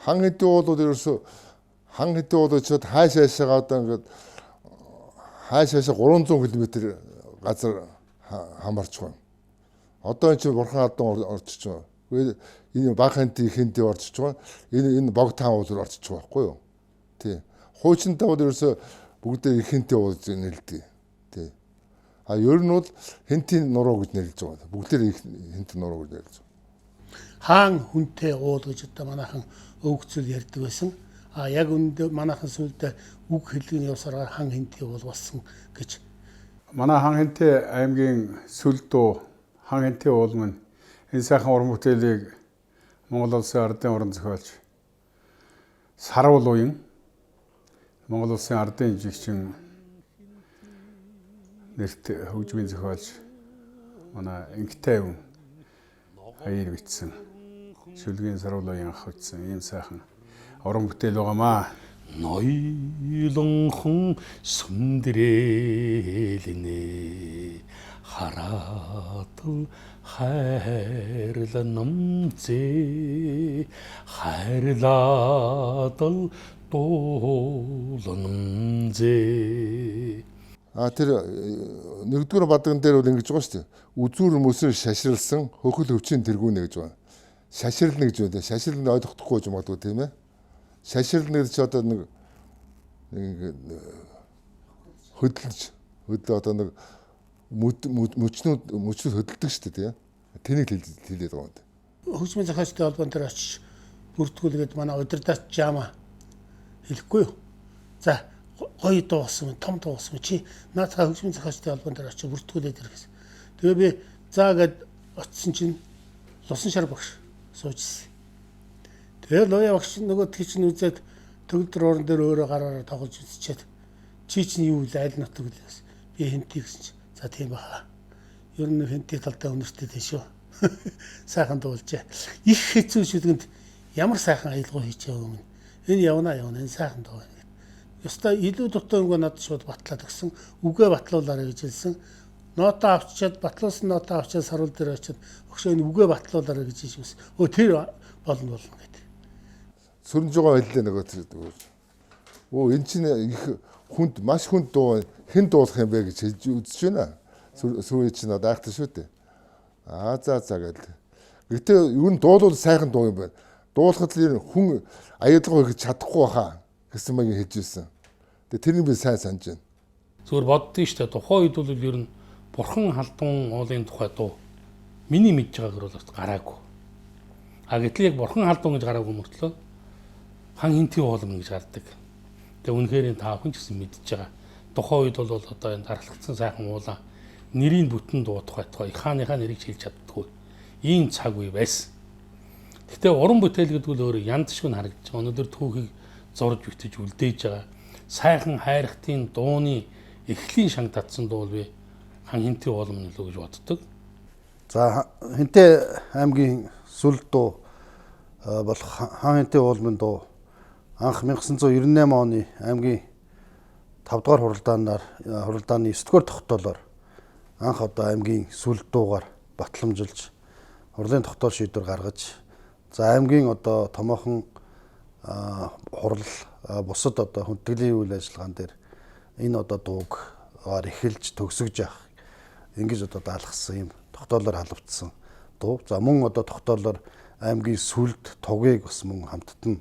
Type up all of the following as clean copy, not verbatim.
Хан хэнтийн уул бол ерөөсөө хан хэнтийн уул очиод хааш хаашаагаа одоо ингээд хааш хаашаа 300 км газар хамаарч байгаа. Одоо энэ чинь Бурхан алдан орчиж байгаа. Энэ баг хэнти хэнти орчиж байгаа. Энэ бог таан уул руу орчиж байгаа байхгүй юу? Тий. Хуучинтай бол ерөөсөө бүгдээ хэнти уул гэж нэрлэдэг. Тий. А ер нь бол хэнтийн нуруу гэж нэрлэж байгаа. Бүгдээр хэнти нуруу гэж нэрлэж байгаа. Хаан хүнтэй уул гэж одоо манайхан өвгцөл ярьдаг байсан. А яг үүндээ манайхан сүүлдээ үг хэллэг нь явсараа хан хэнтэй уул болсон гэж. Манай хан хэнтэй аймгийн сүл дуу хан хэнтэй уул минь энэ сайхан уран бүтээлийг Монгол улсын ардын уран зохиолч Сарвал уян Монгол улсын ардын жигчин нэрт хөгжмийн зохиолч манай Инхтайван аяар бичсэн. Шүлгийн Сарвал уян ах бичсэн ийм сайхан уран бүтээл байгаамаа. Ноёлонхон сүмдрээлнэ хараатал хайрланамзээ хайрлаатал дууланамзээ. А тэр нэгдүгээр бадган дээр бол ингэж байгаа шүү дээ. Үзүүр мөсөр шаширлсан хөхөл өвчин тэргүүнэ гэж байна. Шаширлна гэж байна. Шаширлна ойлгохгүй ч магадгүй тийм ээ. Шаширлна гэж чи одоо нэг хөдөлж хөдлөө одоо нэг мөчнүүд хөдөлдөг шүү дээ тийм. Тэнийг хэлээд байгаа юм. Хөгжмийн зохиолчдын холбоон дээр очиж бүртгүүлгээд манай удирдаач Жама хэлэхгүй юу? За гоё дуу болсон, том дуу болсон чи наадхаа хөгжмийн зохиолчдын холбоон дээр очиж бүртгүүлээд ир гэсэн. Тэгээ би заа гэд очисон чинь Лусан шар багш сууж ирсэн. Тэгээ Луяа багш нөгөө тгий чинь үзээд төгөлдөр ууран дээр өөрөө гараараа тоглож үзчихэд чи чинь юу вэ аль нутаг вэ гэсэн. Би хэнтий гэсэн чинь за тийм баха. Ер нь хэнтий талдаа үнэртэй дээ шүү. Сайхан дуулжээ. Их хэцүү шүлгэнд ямар сайхан аялгау хийж байгаа юм. Энэ явна явна энэ сайхан дуу. Ёстой илүү дутуу юмгаа надад шууд батлаад өгсөн. Үгээ батлуулаарай гэж хэлсэн. Ноотоо авчиад батлуулсан ноотоо авчиад саруул дээр очиад өгшөө энэ үгээ батлуулаарай гэж хэлсэн. Өө тэр болно болно гэдэг. Сүрэнж байгаа байлээ нөгөө тэр. Өө энэ чинь их хүнд маш хүнд дуу хэн дуулах юм бэ гэж хэлж үзэж байна. Сүүрий чинь одоо айхтар шүү дээ. Аа за за гэл. Гэтэ ер нь дуулвал сайхан дуу юм байна. Дуулахад л ер нь хүн аялгаа хийж чадахгүй баха гэсэн маяг хэлж ирсэн. Тэгээ тэрийг би сайн санаж байна. Зүгээр боддгийн шүү дээ. Тухайн үед бол ер нь Бурхан халдун уулын тухай дуу миний мэдж байгаагаар бол гараагүй. А гэтэл яг Бурхан халдун гэж гараагүй мөртлөө хан хинтийн уулам гэж гардаг. Тэгээ үнэхээр энэ та бүхэн ч гэсэн мэдж байгаа. Тухайн үед бол одоо энэ дархлагдсан сайхан уулаа нэрийг бүтэн дуудах байтугай их ханыхаа нэрийг хэлж чаддаггүй. Ийм цаг үе байсан. Гэтэ уран бүтээл гэдэг нь өөрөө янз шиг нь харагдаж байгаа. Өнөөдөр түүхийг зурж битэж үлдээж байгаа. Сайхан хайрхтын дууны эхлийн шанг татсан дуу би хан хинтийн уулам нөлөө гэж боддог. За Хэнтэй аймгийн сүл дуу болох хан хэнтэй уулмын дуу анх 1998 оны аймгийн 5 дугаар хуралдааны 9 дугаар тогтоолоор анх одоо аймгийн сүл дуугаар батламжилж хурлын тогтоол шийдвэр гаргаж за аймгийн одоо томоохон хурал бусад одоо хүндэтгэлийн үйл ажиллагаан дээр энэ одоо дуугаар эхэлж төгсөж явах ингэж одоо даалгасан юм тогтоолоор халавцсан дуу. За мөн одоо тогтоолоор аймгийн сүлд тугийг бас мөн хамтд нь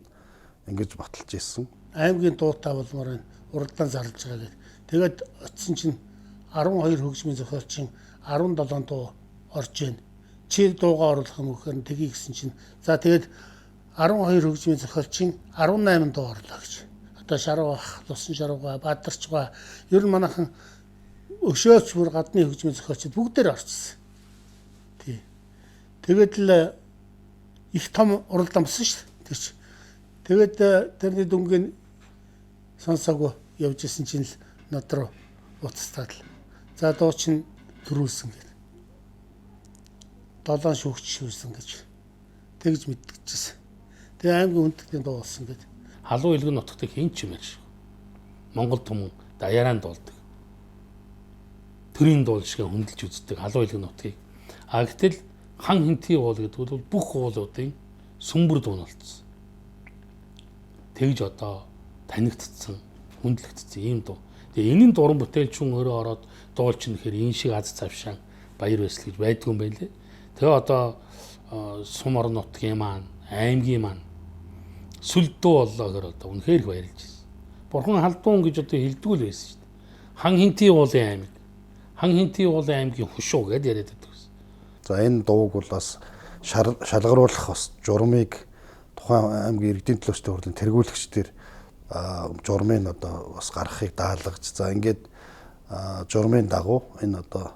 ингэж баталж ирсэн. Аймгийн дуутай болмоор энэ уралдаан зарлж байгаа гэдэг. Тэгээд очисон чинь 12 хөгжмийн зохиолчин 17 дуу орж ийн. Чи дуугаа оруулах юм гэхээр тгий гэсэн чинь за тэгээд 12 хөгжмийн зохиолчин 18 дуу орлоо гэж. Одоо Шарвах, Лусан Шарвга, Бадарчгаа ер нь манайхан өшөөч бүр гадны хөгжмийн зохиолчид бүгдээр орчихсон. Тий. Тэгээд л их том уралдаан болсон шүү дээ. Тэр чи. Тэгээд тэрний дүнгийн сонсоогүй явж исэн чинь л над руу уцтаад л. За дуу чинь төрүүлсэн гэх. 7 шүүгч шүүсэн гэж тэгж мэдчихсэн. Тэгээ аймгийн хүндэтгэлийн дуу болсон гэдэг. Халуун илгэн нутагт хэн ч юм шиг. Монгол түмэн даяараа дуулдаг. Төрийн дуул шиг хөндлөж үздэг халуун илгэн нутгийг. А гэтэл хан хинтийн уул гэдэг бол бүх уулуудын сүмбэр дуу нь болцсон. Тэгж одоо танигдсан, хүндлэгдсэн ийм дуу. Тэгээ энэ нь дуран бүтээлч хүн өөрөө ороод дуулчин гэхээр энэ шиг аз завшаан баяр баясгал гэж байдгүй юм байлээ. Тэгээ одоо сум орон нутгийн маань, аймгийн маань сүл дуу боллоо гэхээр одоо үнэхээр их баярлж байсан. Бурхан халдун гэж одоо хэлдэггүй л байсан шүү дээ. Хан хинтийн уулын аймаг, Хан хинтийн уулын аймгийн хушуу гэдээ яриад байдаг байсан. За энэ дууг бол бас шалгаруулах бас журмыг тухайн аймгийн иргэдийн төлөөчдийн хурлын тэргүүлэгчдэр журмыг одоо бас гаргахыг даалгаж, за ингээд журмын дагуу энэ одоо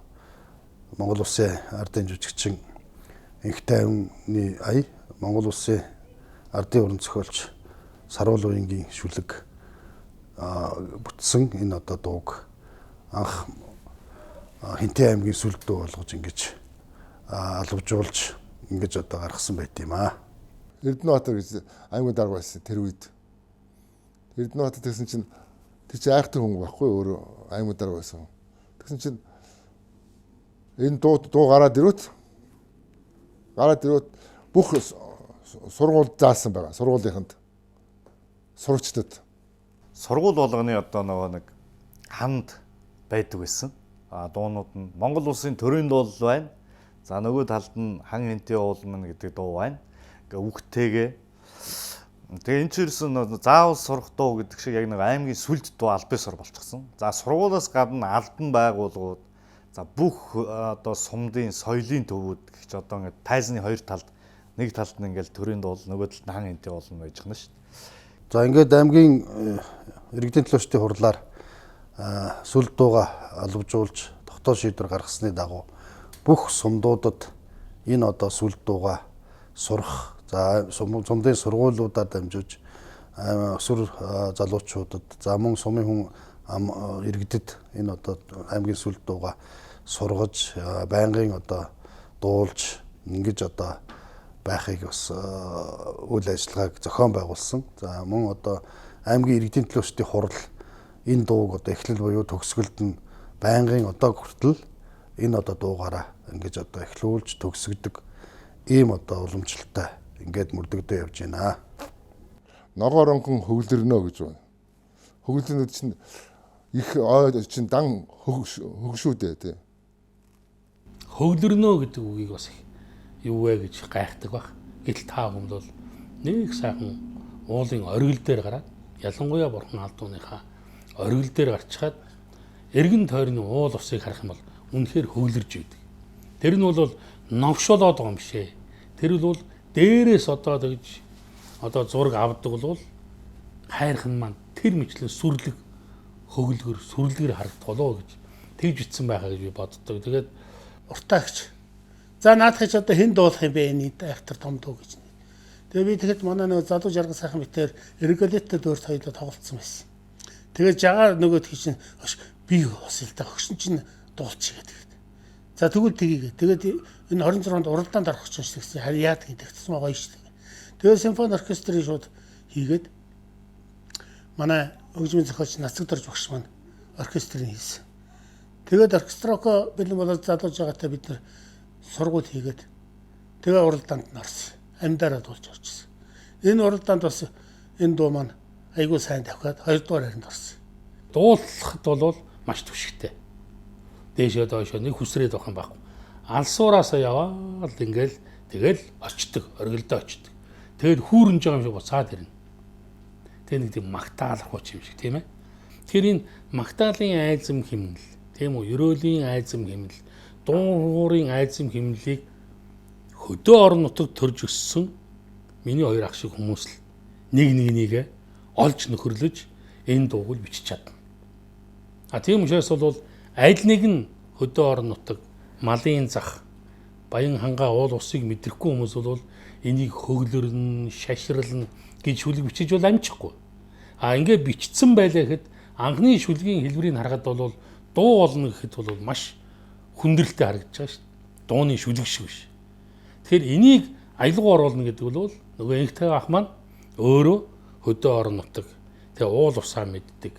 Монгол Улсын ардын жүжигчин Энх тайвны ая, Монгол Улсын ардын уран зохиолч Саруул уянгийн шүлэг бүтсэн энэ одоо дууг анх Хэнтийн аймгийн сүл дуу болгож ингэж алавжуулж ингэж одоо гаргасан байт юм аа. Эрдэнэбаатар гэж аймгийн дарга байсан тэр үед. Эрдэнэбаатар тэгсэн чинь тэр чинь айхтар хүн байхгүй өөрөө аймгийн дарга байсан. Тэгсэн чинь энэ дуу гараад ирүүт бүх сургууль заасан байгаа. Сургуулийнханд сурагчдад. Сургууль болгоны одоо нөгөө нэг ханд байдаг байсан. А дуунууд нь Монгол улсын төрийн дуу байна. За нөгөө талд нь Хан хэнтийн уулман гэдэг дуу байна. Ингээ үгтэйгээ. Тэгээ энэ ч ерөөсөн заавал сурах дуу гэдэг шиг яг нэг аймгийн сүлд дуу аль бисор болчихсон. За сургуулиас гадна албан байгууллагууд, за бүх одоо сумдын соёлын төвүүд гэх чи одоо ингээ тайзны хоёр талд нэг талд нь ингээл төрийн дуу, нөгөө талд нь Хан хэнтийн уулман байж гэнэ шүү дээ. За ингээд аймгийн иргэдийн төлөөчдийн хурлаар сүл дууга алавжуулж тогтоол шийдвэр гаргасны дагуу бүх сумдуудад энэ одоо сүл дууга сурах, за сумдын сургуулиудаар дамжуулж өсвөр залуучуудад, за мөн сумын хүн иргэдэд энэ одоо аймгийн сүл дууга сургаж, байнгын одоо дуулж ингэж одоо байхыг бас үйл ажиллагааг зохион байгуулсан. За мөн одоо аймгийн иргэдийн төлөөчдийн хурал энэ дууг одоо эхлэл буюу төгсгөлд нь байнгын одоо хүртэл энэ одоо дуугаараа ингэж одоо эхлүүлж төгсгдөг ийм одоо уламжлалтай ингээд мөрдөгдөө явж байна. Ногоор онхон хөглөрнө гэж байна. Хөглөрнөд чинь их ой чинь дан хөгшүү дээ тий. Хөглөрнө гэдэг үгийг бас их юу вэ гэж гайхдаг баг. Гэтэл та бүхэн бол нэг сайхан уулын оргил дээр гараад, ялангуяа бурхан халдууныхаа оргил дээр гарчхаад эргэн тойрны уул усыг харах юм бол үнэхээр хөглөрж байдаг. Тэр нь бол новшоолоод байгаа юм биш ээ. Тэр бол дээрээс одоо тэгж одоо зураг авдаг бол хайрхан маань тэр мэтлэн сүрлэг хөглөгөр сүрлэгэр харагдах болоо гэж тэгж бичсэн байхаа гэж би боддог. Тэгээд уртаагч. За наадах чи одоо хэн дуулах юм бэ энэ айхтар том дуу гэж. Тэгээ би тэгэхэд манай нөгөө залуу жаргал сайхан битээр Эргэлеттэй дуурт хоёулаа тоглолцсон байсан. Тэгээд жагаар нөгөөдх чинь би бас л да өгсөн чинь дуулчих гэдэг. За тэгвэл тгийгээ. Тэгээд энэ 26-нд уралдаанд орох гэж байна гэсэн. Харин яадаг юм тэгсэн гоё шүү дээ. Тэгээд симфони оркестрийг шууд хийгээд манай хөгжмийн зохиолч Нацагдорж багш маань оркестрийг хийсэн. Тэгээд оркестроко бэлэн болоод залууж байгаатай бид нар сургууль хийгээд тэгээ уралдаанд нь орсон. Амьдараа дуулж орчихсон. Энэ уралдаанд бас энэ дуу маань айгүй сайн давхиад 2 дугаар харинд орсон. Дуулахад бол маш түшигтэй. Дээшээ доошоо нэг хүсрээд байх юм байхгүй. Алсуураасаа яваал ингээл тэгэл очдөг, оргилдоо очдөг. Тэгээд хүүрнж байгаа юм шиг буцаад ирнэ. Тэгээ нэг тийм магтаал хуч юм шиг тийм ээ. Тэгэхээр энэ магтаалын айзам химнэл, тийм үү, ерөөлийн айзам химнэл, дуурын айзам химнэлийг хөдөө орон нутагт төрж өссөн миний хоёр ах шиг хүмүүс л нэг нэгнийгээ олж нөхөрлөж энэ дууг л бичиж чадна. А тийм учраас бол аль нэг нь хөдөө орон нутаг, малын зах, Баян хангаа уул усыг мэдрэхгүй хүмүүс бол энийг хөглөрнө, шаширлна гэж шүлэг бичиж бол амжихгүй. А ингээ бичсэн байлаа гэхэд анхны шүлгийн хэлбэрийг харахад бол дуу болно гэхэд бол маш хүндрэлтэй харагдаж байгаа шүү дээ. Дууны шүлэг шиг биш. Тэгэхээр энийг аялгау оруулна гэдэг бол нөгөө энхтэй ах маань өөрөө хөдөө орон нутаг, тэгээ уул усаа мэддэг,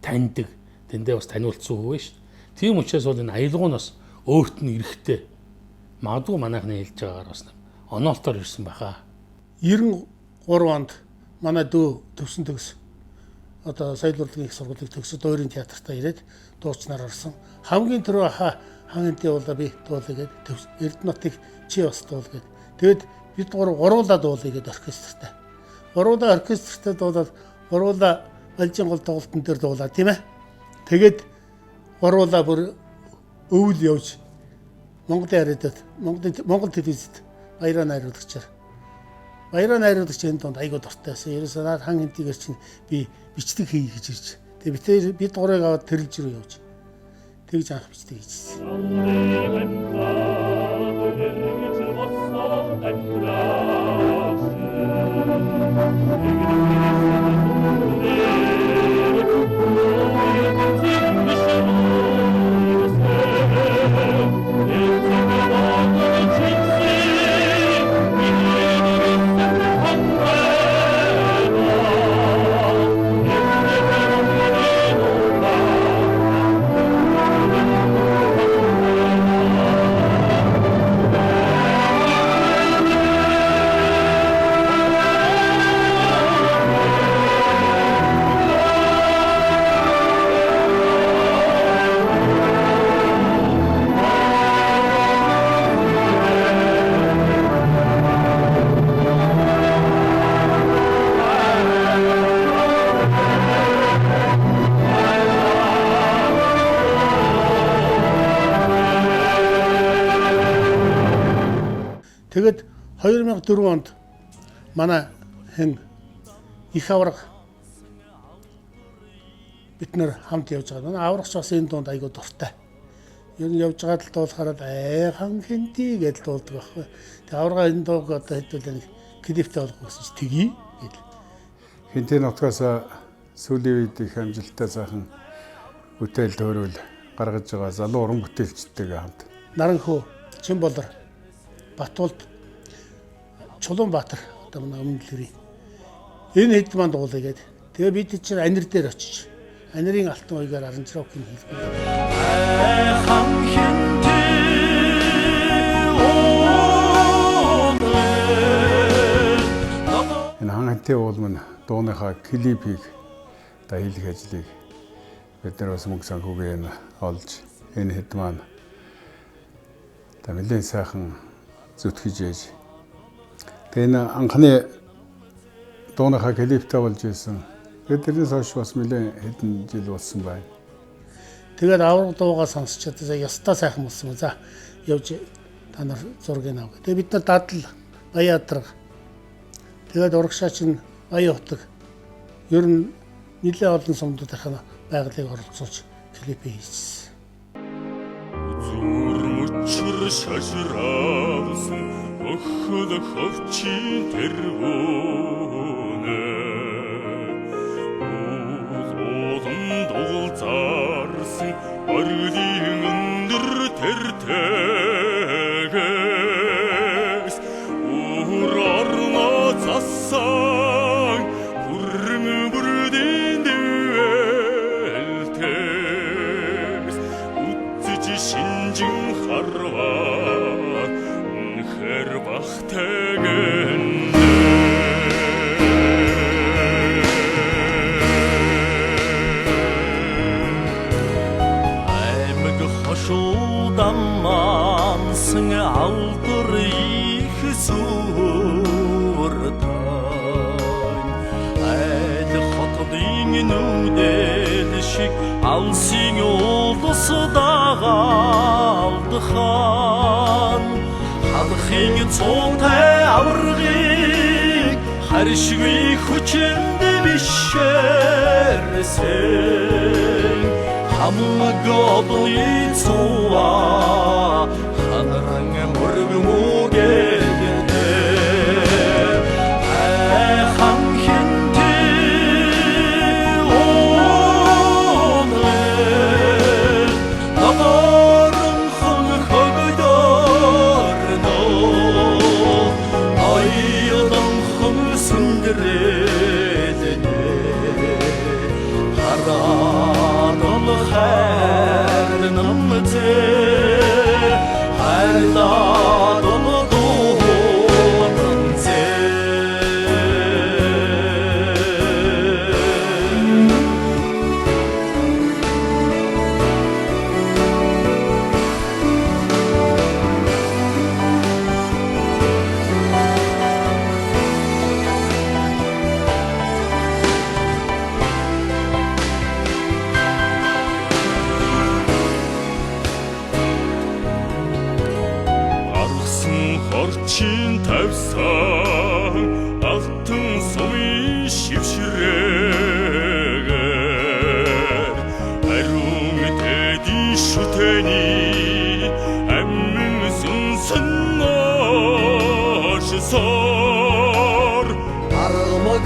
таньдаг, тэндээ бас таниулцсан хөвөө шүү дээ. Тийм учраас бол энэ аялгуунаас өөрт нь эрэхтэй. Магадгүй манайхны хэлж байгаагаар бас оноолтоор ирсэн байхаа. 93 онд Манай дүү төвсөн төгс одоо соёл урлагийн их сургуулийг төгсөд уурын театртаа ирээд дуучнаар орсон. Хамгийн түрүү хаа хан хэнтийн уулаа би дуулъя гээд Эрдэнэтийг чи бас дуул гээд. Тэгэд бид гуруулаа дуулъя гээд оркестртай. Гуруулаа оркестртай дуулаад гуруулаа Балжин гол тоглолтын дээр дуулаа тийм ээ. Тэгээд гуруулаа бүр өвөл явж Монголын яриадад Монгол телевизэд Баяраа найруулагчаар. Баяраа найруулагч энэ дунд айгуу дуртай байсан. Ерөөсөө наад хан хэнтийгээр чинь би бичлэг хий гэж ирж. Тэгээ бид гурыг аваад тэрэлж рүү явж. Тэгж анх бичлэг хийжсэн. Тэгээд 2004 онд манай хэн их авраг бид нэр хамт явж байгаа. Манай аврагч бас энэ дунд айгуу дуртай. Ер нь явж байгаад л дуулахаараа хан хэнти гэж дуулдаг байхгүй. Тэгээ аврага энэ дууг одоо хэдүүлээ нэг клиптэй болгох гэсэн чи тэгье гэл. Хэнтийн нутгаас сүүлийн үед их амжилттай сайхан бүтээл төөрөл гаргаж байгаа залуу уран бүтээлчдтэйгээ хамт. Наранхүү, Чинболор, Батулд, Чулуунбаатар одоо манай өмнө дэлгэрийн энэ хэд маань дуулаа гээд. Тэгээ бид чинь анир дээр очиж анирын алтан уйгаар аранжировкийг хийлгүй. Энэ хан хэнтийн уулам нь дууныхаа клипийг одоо хийх ажлыг бид нар бас мөнгө санхүүгийн олж энэ хэд маань одоо нэлээд сайхан зүтгэж ээж. Тэгээ энэ анхны дууныхаа клиптэй болж исэн. Тэгээд тэрнээс хойш бас нэлээд хэдэн жил болсон байна. Тэгээд авраг дуугаа сонсчод ястаа сайхан болсон. За явж та нар зургийг ав. Тэгээд бид нар дадал Баяадраг. Тэгээд урагшаа чинь Баян хотог. Ер нь нэлээд олон сумдуудынхаа байгалыг оролцуулж клипээ хийчихсэн. Зүр мөчр шашраалсан өхөл хөвчийн тэргүүнэ. Уул уулан дугулзаарсан оргилын өндөр тэртэгээс үр орноо зассан хүрэн бүрдийн дэвэлтээс үтсэж шинжин харваа үнэхээр бахтагэн. Аймаг хошуудан мансан алдар их сүртань айл хотын нүдэл шиг алсын улс дагалдхан халахын цуутай аваргыг харшгүй хүчинд бишэрсэн хамаг облын цуваа ханаран мөргмүгэлдэ хан хэнтийн уулын ногоорон хон хөгдөрнө аядан хон сүндэрэлнэ хараадал хайрнам зэ хайрлаа.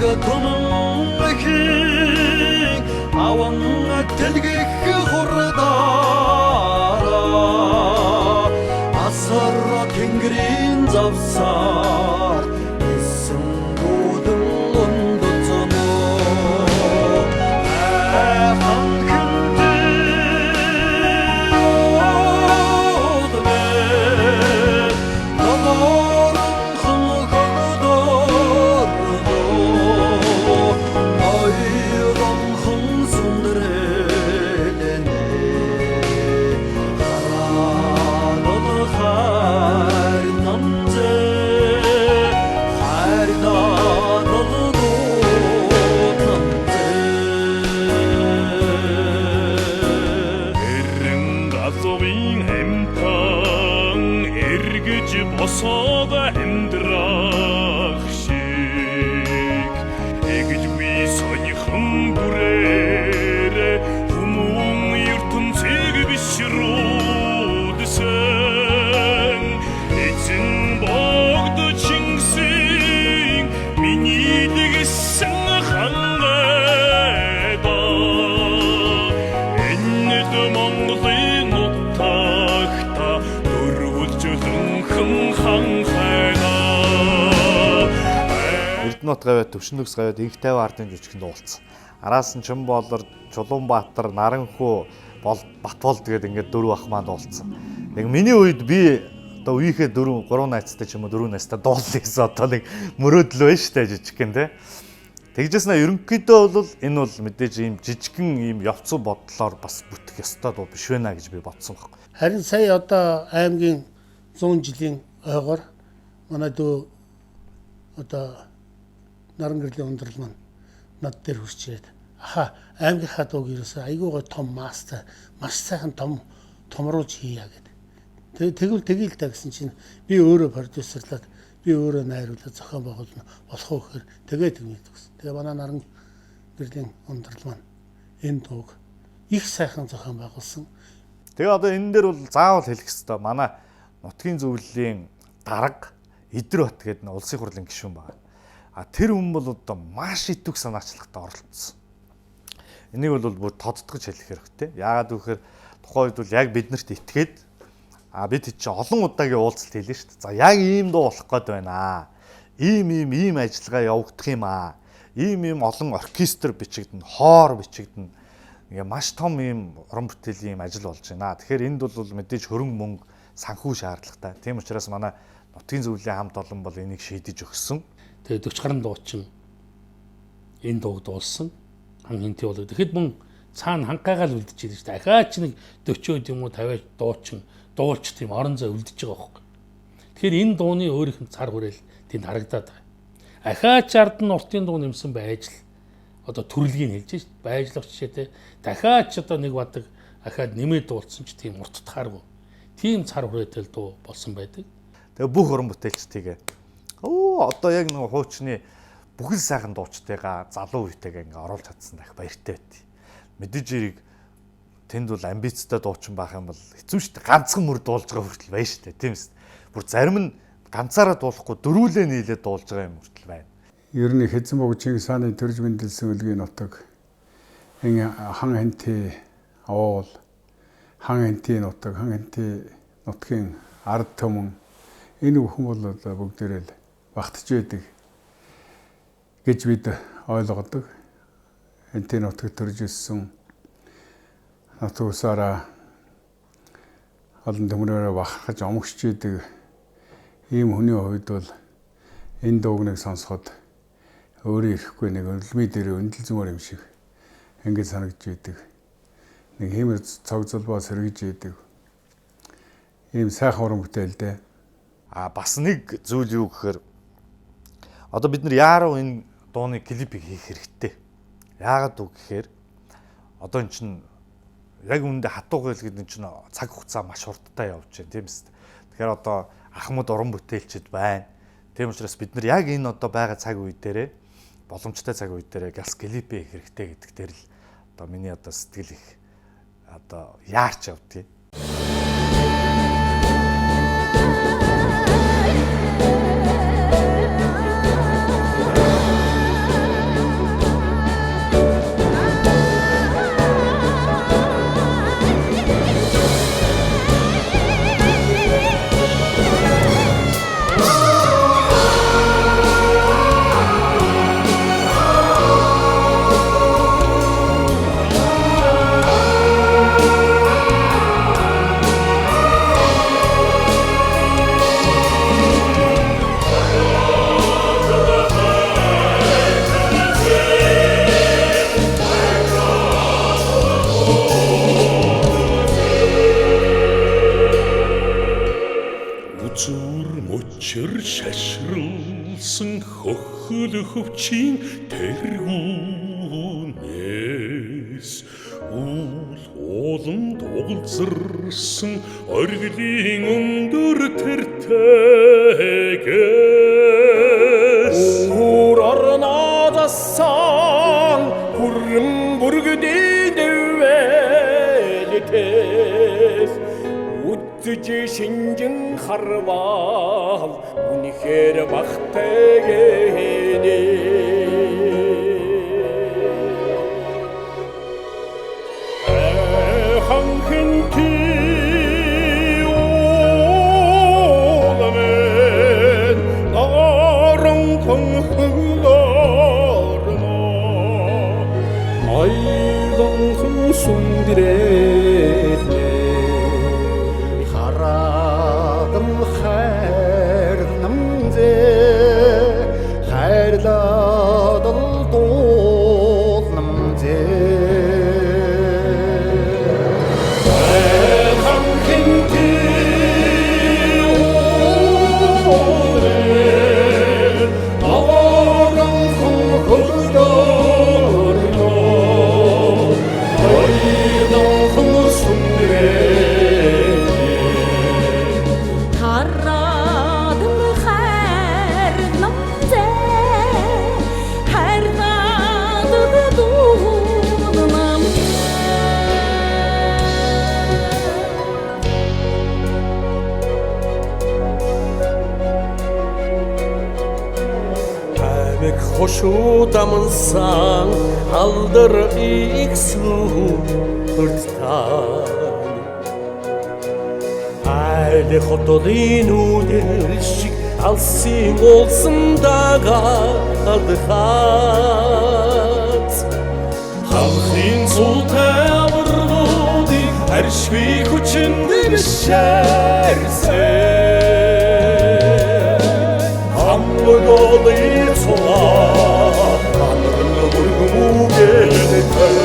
Түмэн аван тэлгэх хурдаараа асар тэнгэрийн завсаар исэн гүдэн ундцноо хан босоод амьдрах шиг эгэлгүй сонихон бүрээр хүмүүн ертөнцийг бишрүүлсэн эзэн богд Чингисийн миний дэгсэн хангайда энэд Монголын нутагта дөрвөлжлөнхөн ханхайна. Эрдэнэт гавьяа, Төвшин төгс гавьяад инх 50 ардын жүжигчэнд уулзсан. Араас нь Чимболор, Чулуунбаатар, Наранхүү, бол Батболд гээд ингээд дөрөв ах маань дуулсан. Яг миний үед би одоо үеийнхээ 4 3 найзтай ч юм уу 4 найзтай дуулсан гэсэн одоо нэг мөрөөдөл байна шүү дээ жижигхэн те. Тэгжээс нэ ерөнхийдөө бол энэ бол мэдээж ийм жижигхэн ийм явцсан бодлоор бас бүтэх ёстой дуу биш вэ нэ гэж би бодсон байхгүй. Харин сая одоо аймгийн 100 жилийн ойгоор манай дүү одоо наран гэрлийн ундрал маань над дээр хүрч ирээд аха аймгийнхаа дууг ерөөсөө айгуугаа том мастай маш сайхан том томруулж хийя гэд. Тэгээ тэгвэл тэгье л да гэсэн чинь би өөрөө продюсерлаад би өөрөө найруулаад зохион байгуулна болох уу гэхээр тэгээ тэгмээд гэсэн. Тэгээ манай наран гэрлийн ундрал маань энэ дууг их сайхан зохион байгуулсан. Тэгээ одоо энэ дээр бол заавал хэлэх ёстой. Манай нутгийн зөвлөлийн дарга Идэр бат гэдэг нь улсын хурлын гишүүн байна. А тэр хүн бол одоо маш идэвх санаачлагтай оролцсон. Энийг бол бүр тодтогч хэлэх хэрэгтэй. Яагаад гэвэл тухайн үед бол яг биднэрт итгээд а бид чинь олон удаагийн уулзалт хийлээ шүү дээ. За яг ийм дуу болох гээд байна. Ийм ийм ийм ажиллагаа явагдах юм аа. Ийм ийм олон оркестр бичигдэнэ, хоор бичигдэнэ. Ингээ маш том ийм уран бүтээлийн ийм ажил болж байна. Тэгэхээр энд бол мэдээж хөрөнгө мөнгө санхүү шаардлагатай. Тийм учраас манай нутгийн зөвлөлийн хамт олон бол энийг шийдэж өгсөн. Тэгээ 40 гаруй дуучин энэ дууг дуулсан. Хан хинти болог. Тэгэхэд мөн цаана ханкайгаа л үлдэж ирж шүү дээ. Дахиад ч нэг 40-од юм уу 50 дуучин дуулч тийм орон зай үлдэж байгаа байхгүй. Тэгэхээр энэ дууны өөрийнх нь цар хүрээл тэнд харагдаад байгаа. Ахаач ард нь уртын дуу нэмсэн байж л одоо төрлөгийг хэлж шít. Байжлах жишээтэй дахиад ч одоо нэг бадаг ахаад нэмээд дуулсан ч тийм урттахааргүй. Тийм цар хүрээтэй л дуу болсон байдаг. Тэгээ бүх уран бүтээлчдийгээ өө одоо яг нэг хуучны бүхэл сайхан дуучтайгаа залуу үетэйгээ ингээ оруулж чадсан дах баяртай байт. Мэдээж хэрэг тэнд бол амбицтай дуучин байх юм бол хэцүү шүү дээ. Ганцхан мөр дуулж байгаа хүртэл байна шүү дээ. Тийм үст. Бүр зарим нь ганцаараа дуулахгүй дөрүүлээ нийлээд дуулж байгаа юм хүртэл байна. Ер нь хэзэн бог Чингис хааны төрж мэндэлсэн өлгийн нутаг энэ хан хэнти уул, хан хэнти нутаг, хан хэнти нутгийн ард түмэн энэ бүхэн бол одоо бүгдээрээ л багтж байдаг гэж бид ойлгодог. Хэнти нутагт төрж өссөн нутаг усаараа олон төмрөөрөө бахархаж омгшж идэг ийм хүний хувьд бол энэ дууг нэг сонсоход өөрөө ирэхгүй нэг өлмий дээр өндөл зумар юм шиг ингэж санагдж идэг. Нэг хиймэр цог зулбаа сэргэж идэг. Ийм сайхан уран бүтээл дээ. А бас нэг зүйл юу гэхээр одоо бид нар яарав энэ дууны клипийг хийх хэрэгтэй. Яагаад үг гэхээр одоо эн чинь яг үүндээ хатуу хэл гэдэг чинь цаг хугацаа маш хурдтай явж байна тийм үст. Тэгэхээр одоо ахмад уран бүтээлчд байна. Тийм учраас бид нар яг энэ одоо байгаа цаг үе дээрээ боломжтой цаг үе дээрээ газ клипээ хийх хэрэгтэй гэдэг дээр л одоо миний одоо сэтгэл их одоо яарч явдгийг. Хөхөл хөвчин тэргүүнээс үл уулан дугалзарсан оргилын өндөр тэртэгээс Өөр орноо засан хүрэн бүргэдийн дэвэлтэс үтж шинжин харвал үнэхээр багтайгэнэ. Хан хэнти ууламэн наранхан хөлөрнө Ноёлонхон сүндрэхнэ Харадал хайрнамзэ хайрладал дуулнамзэ Хан хэнти ууламэн наранхан хөлөрнө ноёлонхон сүндрэхнэ Харадал хайрнамзэ хайрладал дуулнамзэ. Аймаг хошуу дамнсан алдар их сүртан Айл хотолын үдэл шиг алсын олсон дагаадхат Халахын цултай аваргуудыг аршгүй хүчинд бишээрсэн Хамгаалын цулаа анрын бүргүүгээтэй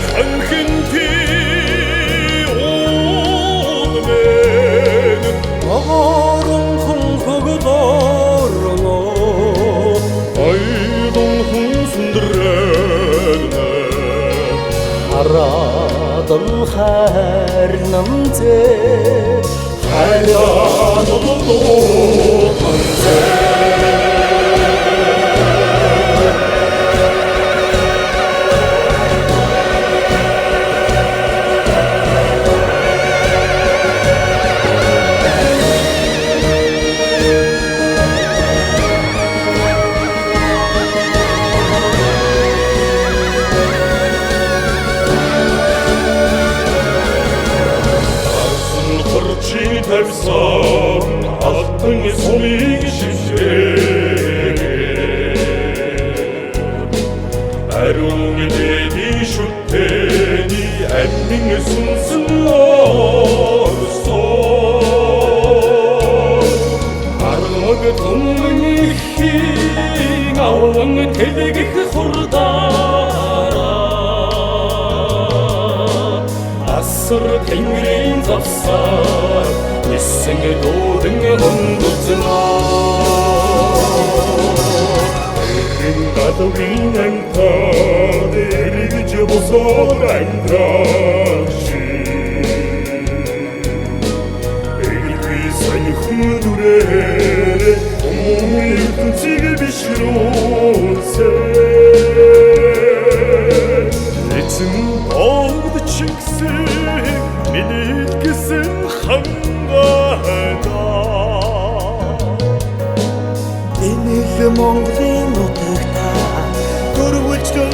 Хан хэнти уулмэн Огоронхон хөгдөрнө Айлонхон сүндрэнэ Харадал хайрнамзэ хайрладал дуулнамзэ. Хурчин тавьсан алтан сумыг шившрээ Ариун дэдийн шүтээний амин сүнсэн орсон Армаг түмэн ихийн аван тэлгэх хурдаараа Асар тэнгэрийн завсаар нисэн дуудан хондолзноо Эрен гадвын антад эргэж босоод амьдрах Эргүй сонирхон дүрээр хүмүүн ертөнцийг бишрүүлсэн Эцэн богд чигсэн минийдгсэн хангайда Энэ л Монголын нутагта дөрвөлжлөн